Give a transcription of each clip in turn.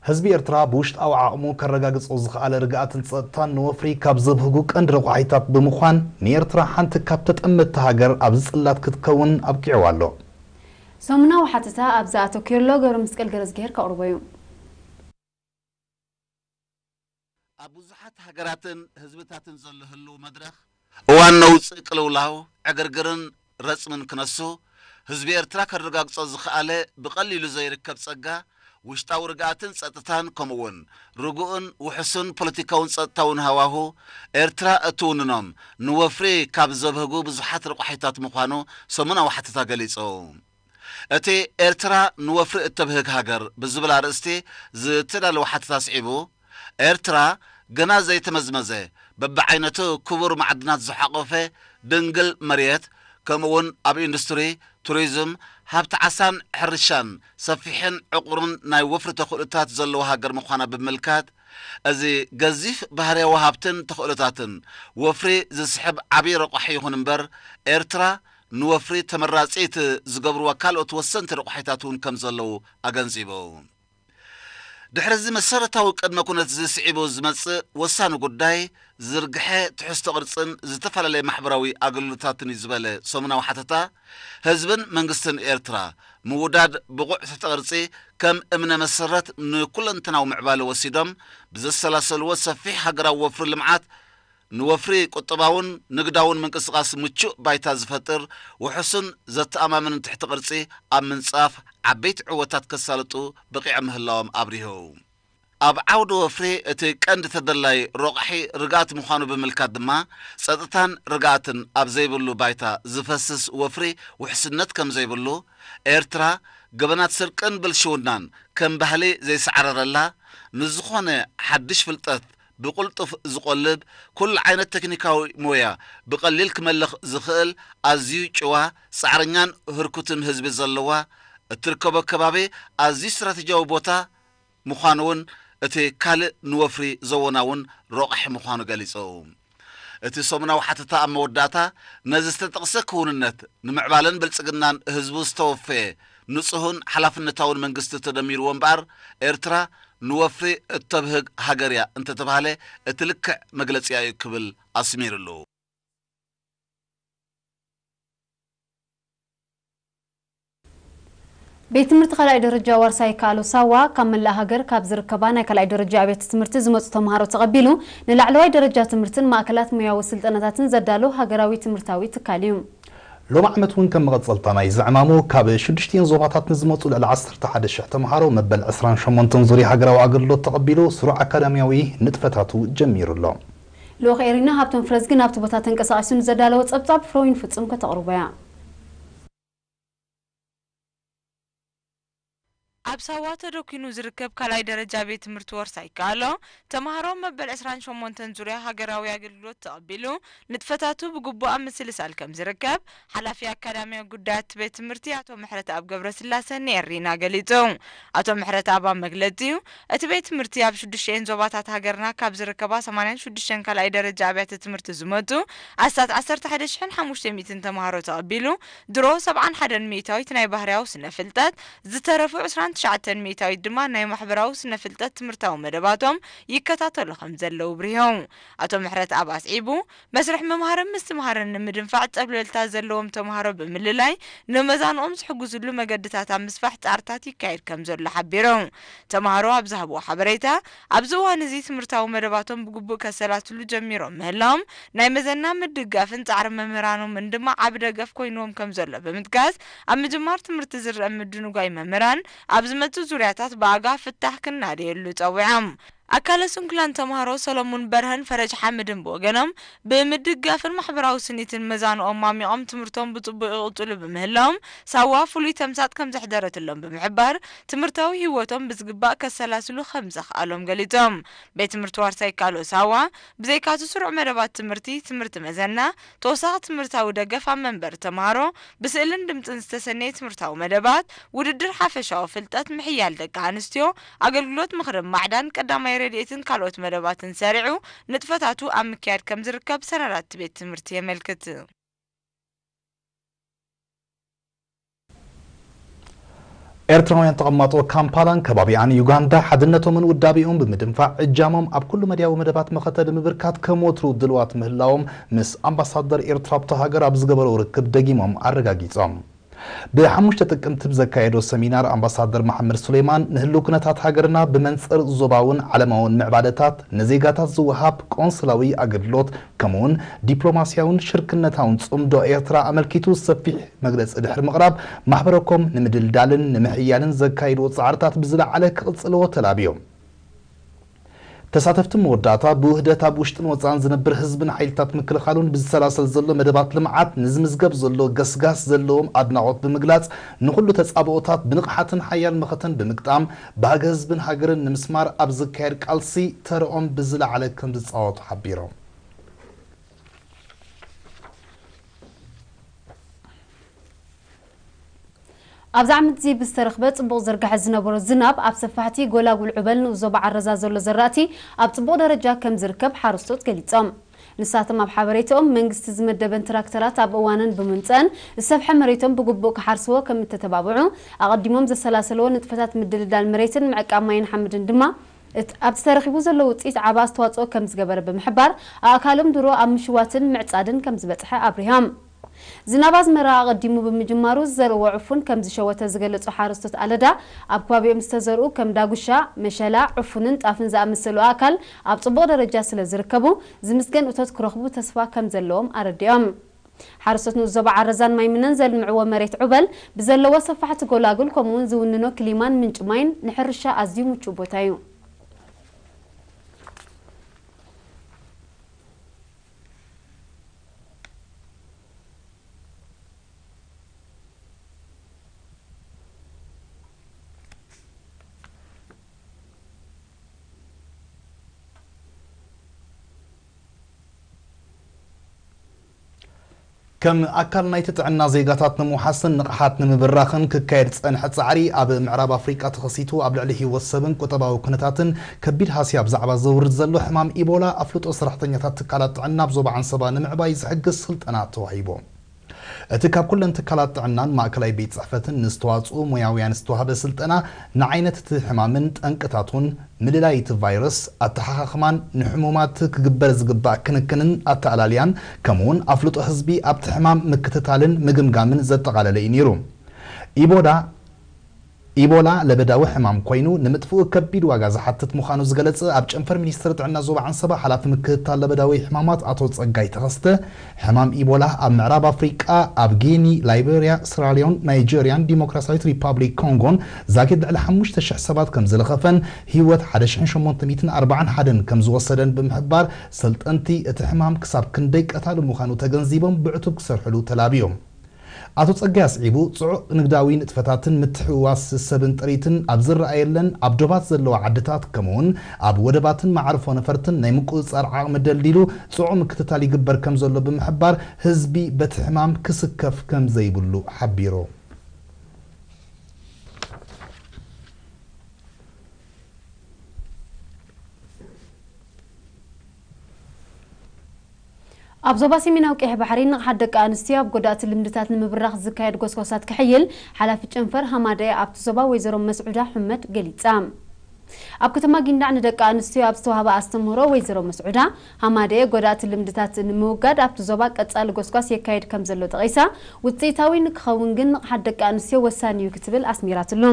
ህዝቢ ኤርትራ ብውሽጣዊ ዓቕሙ ከረጋግጾ ዝኸኣለ ርግኣትን ጸጥታን ንወፍሪ ካብ ዘብህጉ ቀንዲ ረቋሒታት ብምዃን፣ ንኤርትራ ሓንቲ ካብ ተጠመትቲ ሃገር ኣብዚ ጽላት ክትከውን ኣብቂዕዋ ኣሎ። ሰሙናዊ ሓተታ ኣብዚ ኣተኲሩ ኣሎ። ገብረ መስቀል ገረዝግሄር ከቕርቦ እዩ። ኣብ ብዙሓት ሃገራትን ህዝብታትን ዘሎ ህልው መድረኽ፣ እዋን ነውጽእ ቅልውላው፣ ዕግርግርን ረጽምን ክነሱ፣ ህዝቢ ኤርትራ ከረጋግጾ ዝኸኣለ ብቐሊሉ ዘይርከብ ጸጋ፣ ውሽጣዊ ርግኣትን ጸጥታን፣ ከምኡ'ውን ርጉእን ውሑስን ፖለቲካውን ጸጥታውን ሃዋሁ፣ ኤርትራ እትውንኖም ንወፍሪ ካብ ዘብህጉ ብዙሓት ረቋሒታት ምዃኑ ሰሙናዊ ሓተታ ገሊጹ። እቲ ኤርትራ ንወፍሪ እተብህግ ሃገር ብዝብል ኣርእስቲ ዝተዳለወ ሓተታ ኣስዒቡ፣ ኤርትራ ገና ዘይተመዝመዘ በብዓይነቱ ክቡር ማዕድናት ዝሓቖፈ ድንግል መሬት፣ ከምኡ'ውን ኣብ ኢንዱስትሪ፣ ቱሪዝም፣ ሃብቲ ዓሳን ሕርሻን ሰፊሕን ዕቑርን ናይ ወፍሪ ተኽእሎታት ዘለዋ ሃገር ምዃና ብምምልካት፣ እዚ ገዚፍ ባህርያዊ ሃብትን ተኽእሎታትን ወፍሪ ዝስሕብ ዓብዪ ረቋሒ ይኹን እምበር፣ ኤርትራ ንወፍሪ ተመራጺት ዝገብርዋ ካልኦት ወሰንቲ ረቋሒታት እውን ከም ዘለዉ ኣገንዚቡ። ድሕሪ እዚ መሰረታዊ ቅድመ ኩነት እዚ ስዒቡ ዝመጽእ ወሳኒ ጉዳይ፣ ዝርግሐ ትሕዝቶ ቅርጽን ዝተፈላለየ ማሕበራዊ ኣገልግሎታትን እዩ ዝበለ ሰሙናዊ ሓተታ፣ ህዝብን መንግስትን ኤርትራ ምውዳድ ብቑዕ ትሕተ ቅርጺ ከም እምነ መሰረት ንኩለንተናዊ ምዕባለ ወሲዶም ብዘሰላሰልዎ ሰፊሕ ሃገራዊ ወፍሪ ልምዓት፣ ንወፍሪ ቁጠባውን ንግዳውን ምንቅስቓስ ምቹእ ባይታ ዝፈጥር ውሑስን ዘተኣማምንን ትሕተ ቅርጺ ኣብ ምንጻፍ ዓበይቲ ዕወታት ከሳልጡ በቒዖም ምህላዎም ኣብሪሁ። ኣብ ዓውዲ ወፍሪ እቲ ቀንዲ ተደላይ ረቋሒ ርግኣት ምዃኑ ብምምልካት ድማ፣ ጸጥታን ርግኣትን ኣብ ዘይብሉ ባይታ ዝፈስስ ወፍሪ ውሕስነት ከም ዘይብሉ፣ ኤርትራ ገበናት ስርቅን ብልሽውናን ከም ባህሊ ዘይሰዓረረላ፣ ንዝኾነ ሓድሽ ፍልጠት ብቕልጡፍ ዝቖልብ፣ ኩሉ ዓይነት ቴክኒካዊ ሞያ ብቐሊል ክመልኽ ዝኽእል፣ ኣዝዩ ጭዋ፣ ጻዕረኛን ህርኩትን ህዝቢ ዘለዋ፣ እትርከቦ ከባቢ ኣዝዩ ስትራቴጂያዊ ቦታ ምዃኑ እውን እቲ ካልእ ንወፍሪ ዘወናውን ረቋሒ ምዃኑ ገሊጹ። እቲ ሰሙናዊ ሓተታ ኣብ መወዳእታ፣ ነዚ ዝተጠቕሰ ክውንነት ንምዕባለን ብልጽግናን ህዝቡ ዝተወፈየ ንጹህን ሓላፍነታውን መንግስቲ ተደሚርዎ እምበኣር፣ ኤርትራ ንወፍሪ እተብህግ ሃገር እያ እንተተባህለ፣ እቲ ልክዕ መግለጺ እዩ ክብል ኣስሚርሉ። ቤት ትምህርቲ ካልኣይ ደረጃ ዋርሳይ ይከኣሎ ሳዋ ካብ መላእ ሃገር ካብ ዝርከባ ናይ ካልኣይ ደረጃ ኣብያተ ትምህርቲ ዝመጹ ተምሃሮ ተቐቢሉ ንላዕለዋይ ደረጃ ትምህርትን ማእከላት ሞያዊ ስልጠናታትን ዘዳሎ ሃገራዊ ትምህርታዊ ትካል እዩ። ሎሚ ዓመት እውን ከም መቐጸልታ ናይ ዝዕማሙ ካብ ሽዱሽቲኤን ዞባታት ንዝመጹ ልዕሊ ዓሰርተ ሓደ ሽሕ ተምሃሮ መበል ዕስራን ሸሞንተን ዙርያ ሃገራዊ ኣገልግሎት ተቐቢሉ ስሩዕ ኣካዳሚያዊ ንጥፈታቱ ጀሚሩ ኣሎ። ልኡኽ ኤሪና ሃብቶም ፍረዝጊ ናብቲ ቦታ ተንቀሳቒሱ ንዘዳለዎ ጸብጻብ ፍሮዊን ፍጹም ከተቕርቦ እያ። ኣብ ሳዋ ተደኲኑ ዝርከብ ካልኣይ ደረጃ ቤት ትምህርቲ ወርሳ ይከኣሎ፣ ተምሃሮ መበል ዕስራን ሸሞንተን ዙርያ ሃገራዊ ኣገልግሎት ተቐቢሉ፣ ንጥፈታቱ ብግቡእ ኣብ ምስልሳል ከም ዝርከብ፣ ሓላፊ ኣካዳሚያዊ ጉዳያት ቤት ትምህርቲ ኣቶ ምሕረተኣብ ገብረስላሰ ንኤሪና ገሊጹ። ኣቶ ምሕረተኣብ ኣብ መግለጺኡ፣ እቲ ቤት ትምህርቲ ኣብ ሽዱሽተን ዞባታት ሃገርና ካብ ዝርከባ ሰማንያን ሽዱሽተን ካልኣይ ደረጃ ኣብያተ ትምህርቲ ዝመጹ ኣስታት ዓሰርተ ሓደ ሽሕን ሓሙሽተ ሚእትን ተምሃሮ ተቐቢሉ፣ ድሮ ሰብዓን ሓደን ሚእታዊት ናይ ባህርያዊ ስነ ፍልጠት፣ ዝተረፉ ዕስራን ትሽዓተን ሚእታዊት ድማ ናይ ማሕበራዊ ስነ ፍልጠት ትምህርታዊ መደባቶም ይከታተሉ ከም ዘለዉ ብሪሆም። ኣቶ ምሕረተኣብ ኣስዒቡ፣ መስርሕ ምምሃርን ምስትምሃርን ንምድንፋዕ ጸብለልታ ዘለዎም ተምሃሮ ብምልላይ፣ ንመዛንኦም ዝሕግዙሉ መገድታት ኣብ ምስፋሕ ጻዕርታት ይካየድ ከም ዘሎ ሓቢሮም። ተምሃሮ ኣብ ዝሃብዎ ሓበሬታ፣ ኣብዚ እዋን እዚ ትምህርታዊ መደባቶም ብግቡእ ከሰላስሉ ጀሚሮም ምህላዎም፣ ናይ መዘና ምድጋፍን ጻዕሪ መምህራኖምን ድማ ዓቢ ደገፍ ኮይንዎም ከም ዘሎ ብምጥቃስ፣ ኣብ ምጅማር ትምህርቲ ዝረአ ምድንጓይ መምህራን ኣብ ዝመጽእ ዙርያታት ብኣጋ ፍታሕ ክናደየሉ ጸዊዖም። ኣካለ ስንኩላን ተምሃሮ ሰሎሙን በርሀን ፈረጅ ሓምድን ብወገኖም፣ ብምድጋፍን ማሕበራዊ ስኒትን መዛንኦም ማሚቖም ትምህርቶም ብጽቡቕ ይቕጽሉ ብምህላዎም፣ ሳዋ ፍሉይ ተምሳጥ ከም ዘሕደረትሎም ብምሕባር፣ ትምህርታዊ ህይወቶም ብዝግባእ ከሰላስሉ ከም ዘኽኣሎም ገሊጾም። ቤት ትምህርቲ ዋርሳይ ካልኦ ሳዋ፣ ብዘይካቲ ስሩዕ መደባት ትምህርቲ፣ ትምህርቲ መዘና፣ ተወሳኺ ትምህርታዊ ደገፍ ኣብ መንበሪ ተምሃሮ፣ ብስእልን ድምጽን ዝተሰነየ ትምህርታዊ መደባት፣ ውድድር ሓፈሻዊ ፍልጠት፣ ምሕያል ደቂ ኣንስትዮ፣ ኣገልግሎት ምኽርን ማዕዳን፣ ቀዳማይ ረድኤትን ካልኦት መደባትን ሰሪዑ ንጥፈታቱ ኣብ ምክያድ ከም ዝርከብ ሰነዳት ቤት ትምህርቲ የመልክት። ኤርትራውያን ተቐማጦ ካምፓላን ከባቢኣን ዩጋንዳ ሓድነቶምን ውዳቤኦም ብምድንፋዕ እጃሞም ኣብ ኩሉ መድያዊ መደባት መኸተ ንምብርካት ከም ወትሩ ድልዋት ምህላዎም ምስ ኣምባሳደር ኤርትራ ኣብታ ሃገር ኣብ ዝገበረው ርክብ ደጊሞም ኣረጋጊጾም። ብሓሙሽተ ጥቅምቲ ብዘካየዶ ሰሚናር ኣምባሳደር መሓመድ ሱሌማን ንህልው ኩነታት ሃገርና ብመንጽር ዞባውን ዓለማውን ምዕባለታት ንዜጋታት ዝወሃብ ቆንስላዊ ኣገልግሎት ከምኡውን ዲፕሎማስያውን ሽርክነታውን ጽምዶ ኤርትራ ኣመልኪቱ ሰፊሕ መግለጺ ድሕሪ ምቕራብ ማሕበረኮም ንምድልዳልን ንምሕያልን ዘካይድዎ ጻዕርታት ብዝለዓለ ክቕጽልዎ ተላብዮም። ተሳተፍቲ መወዳእታ ብውህደት ኣብ ውሽጥን ወጻእን ዝነብር ህዝብን ሓይልታት ምክልኻሉን ብዝሰላሰል ዘሎ መደባት ልምዓት ንዝምዝገብ ዘሎ ገስጋስ ዘለዎም ኣድናቖት ብምግላጽ ንኹሉ ተጻብኦታት ብንቕሓትን ሓያል መኸተን ብምግጣም ባህጊ ህዝብን ሃገርን ንምስማር ኣብ ዝካየድ ቃልሲ ተረኦም ብዝለዓለ ከም ዝጻወቱ ሓቢሮም። ኣብዚ ዓመት እዚ ብዝተረኽበ ጽቡቕ ዝርጋሐ ዝነበሮ ዝናብ ኣብ ሰፋሕቲ ጎላጉል ዑበል ንኡስ ዞባ ዓረዛ ዘሎ ዘራእቲ ኣብ ጽቡቕ ደረጃ ከም ዝርከብ ሓረስቶት ገሊጾም። ንሳቶም ኣብ ሓበሬታኦም መንግስቲ ዝመደበን ትራክተራት ኣብ እዋነን ብምምጸአን ዝሰፍሐ መሬቶም ብግቡእ ክሓርስዎ ከም እተተባብዑ ኣቐዲሞም ዘሰላሰልዎ ንጥፈታት ምድልዳል መሬትን ምዕቃብ ማይን ሓመድን ድማ ኣብቲ ተረኺቡ ዘሎ ውፅኢት ዓቢ ኣስተዋፅኦ ከም ዝገበረ ብምሕባር ኣእካሎም ድሮ ኣብ ምሽዋትን ምዕፃድን ከም ዝበፅሐ ኣብሪሆም። ዝናብ ኣዝመራ ኣቐዲሙ ብምጅማሩ ዝዘርዎ ዕፉን ከም ዝሸወተ ዝገለፁ ሓረስቶት ኣለዳ ኣብ ከባቢኦም ዝተዘርኡ ከም ዳጉሻ፣ መሸላ፣ ዕፉንን ጣፍን ዝኣመሰሉ ኣእካል ኣብ ፅቡቕ ደረጃ ስለ ዝርከቡ ዝምስገን እቶት ክረኽቡ ተስፋ ከም ዘለዎም ኣረዲኦም። ሓረስቶት ንኡስ ዞባ ዓረዛን ማይምነን ዘልምዕዎ መሬት ዑበል ብዘለዎ ሰፋሕቲ ጎላጉል ከምኡውን ዝውንኖ ክሊማን ምንጪ ማይን ንሕርሻ ኣዝዩ ምቹእ ቦታ እዩ። ከም ኣካል ናይቲ ጥዕና ዜጋታት ንምውሓስን ንቕሓት ንምብራኽን ክካየድ ዝጸንሐ ጻዕሪ ኣብ ምዕራብ ኣፍሪቃ ተኸሲቱ ኣብ ልዕሊ ህይወት ሰብን ቁጠባዊ ኩነታትን ከቢድ ሃስያ ብዛዕባ ዘውርድ ዘሎ ሕማም ኢቦላ ኣፍልጦ ሰራሕተኛታት ትካላት ጥዕና ኣብ ዞባ ዓንሰባ ንምዕባይ ዝሕግዝ ስልጠና ተዋሂቡ። እቲ ካብ ኩለን ትካላት ጥዕናን ማእከላይ ቤት ጽሕፈትን ንዝተዋጽኡ ሞያውያን ዝተዋህበ ስልጠና ንዓይነት እቲ ሕማምን ጠንቅታቱን ምልላይ እቲ ቫይረስ ኣተሓኻኽማን ንሕሙማት ክግበር ዝግባእ ክንክንን ኣተኣላልያን ከምኡውን ኣፍልጦ ህዝቢ ኣብቲ ሕማም ምክትታልን ምግምጋምን ዘጠቓለለ እዩ ነይሩ። ኢቦዳ ኢቦላ ለበዳዊ ሕማም ኮይኑ ንምጥፍኡ ከቢድ ዋጋ ዝሓትት ምዃኑ ዝገለጸ ኣብ ጨንፈር ሚኒስትር ጥዕና ዞባ ዓንሰባ ሓላፊ ምክትታል ለበዳዊ ሕማማት ኣቶ ጸጋይ ተኸስተ ሕማም ኢቦላ ኣብ ምዕራብ ኣፍሪቃ ኣብ ጊኒ፣ ላይቤርያ፣ ስራሊዮን፣ ናይጀርያን ዲሞክራሲያዊት ሪፓብሊክ ኮንጎን ዛጊድ ልዕሊ ሓሙሽተ ሽሕ ሰባት ከም ዝለኸፈን ህይወት ሓደ ሽሕን ሸሞንተ ሚእትን ኣርባዓን ሓደን ከም ዝወሰደን ብምሕባር ሰልጠንቲ እቲ ሕማም ክሳብ ክንደይ ቀታሊ ምዃኑ ተገንዚቦም ብዕቱብ ክሰርሕሉ ተላብዮም። ኣቶ ጸጋይ ኣስዒቡ ጽዑቕ ንግዳዊ ንጥፈታትን ምትሕውዋስ ሰብን ጥሪትን ኣብ ዝረኣየለን ኣብ ዶባት ዘለዋ ዓድታት ከምኡውን ኣብ ወደባትን መዓርፎ ነፈርትን ናይ ምቁጽጻር ዓቕሚ ደልዲሉ ጽዑቕ ምክትታል ይግበር ከም ዘሎ ብምሕባር ህዝቢ በቲ ሕማም ክስከፍ ከም ዘይብሉ ሓቢሩ። ኣብ ዞባ ሰሜናዊ ቀይሕ ባሕሪ ንቕሓት ደቂ ኣንስትዮ ኣብ ጎዳእቲ ልምድታት ንምብራኽ ዝካየድ ጎስጓሳት ክሕይል ሓላፊ ጨንፈር ሃማደኤ ኣብቲ ዞባ ወይዘሮ መስዑዳ ሑመድ ገሊጻ። ኣብ ከተማ ጊንዳዕ ንደቂ ኣንስትዮ ኣብ ዝተዋህበ ኣስተምህሮ ወይዘሮ መስዑዳ ሃማደኤ ጎዳእቲ ልምድታት ንምውጋድ ኣብቲ ዞባ ቀጻሊ ጎስጓስ የካየድ ከም ዘሎ ጠቒሳ ውፅኢታዊ ንክኸውን ግን ንቕሓት ደቂ ኣንስትዮ ወሳኒ እዩ ክትብል ኣስሚራትሉ።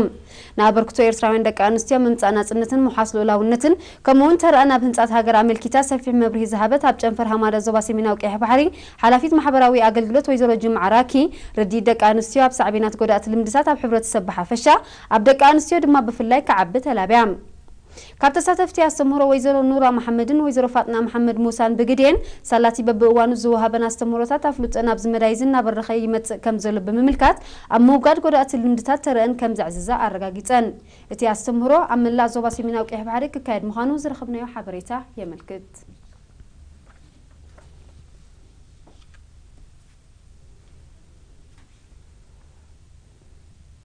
ንኣበርክቶ ኤርትራውያን ደቂ ኣንስትዮ ምምጻእ ናጽነትን ምውሓስ ልኡላውነትን ከምኡውን ተረኣን ኣብ ህንጻት ሃገር ኣመልኪታ ሰፊሕ መብርሂ ዝሃበት ኣብ ጨንፈር ሃማዳ ዞባ ሰሜናዊ ቀይሕ ባሕሪ ሓላፊት ማሕበራዊ ኣገልግሎት ወይዘሮ ጅምዓ ራኪ ርድኢት ደቂ ኣንስትዮ ኣብ ሳዕቤናት ጎዳእቲ ልምድታት ኣብ ሕብረተሰብ ብሓፈሻ ኣብ ደቂ ኣንስትዮ ድማ ብፍላይ ክዓቢ ተላብያ። ካብ ተሳተፍቲ ኣስተምህሮ ወይዘሮ ኑራ መሓመድን ወይዘሮ ፋጥና መሓመድ ሙሳን ብግዴን ሳላቲ በብእዋኑ ዝወሃበን ኣስተምህሮታት ኣፍልጦ ናብዚ መዳይ እዚ እናበረኸ ይመጽእ ከም ዘሎ ብምምልካት ኣብ ምውጋድ ጎዳእቲ ልምድታት ተረአን ከም ዘዕዝዛ ኣረጋጊጸን። እቲ ኣስተምህሮ ኣብ መላእ ዞባ ሰሜናዊ ቀይሕ ባሕሪ ክካየድ ምዃኑ ዝረኸብናዮ ሓበሬታ የመልክት።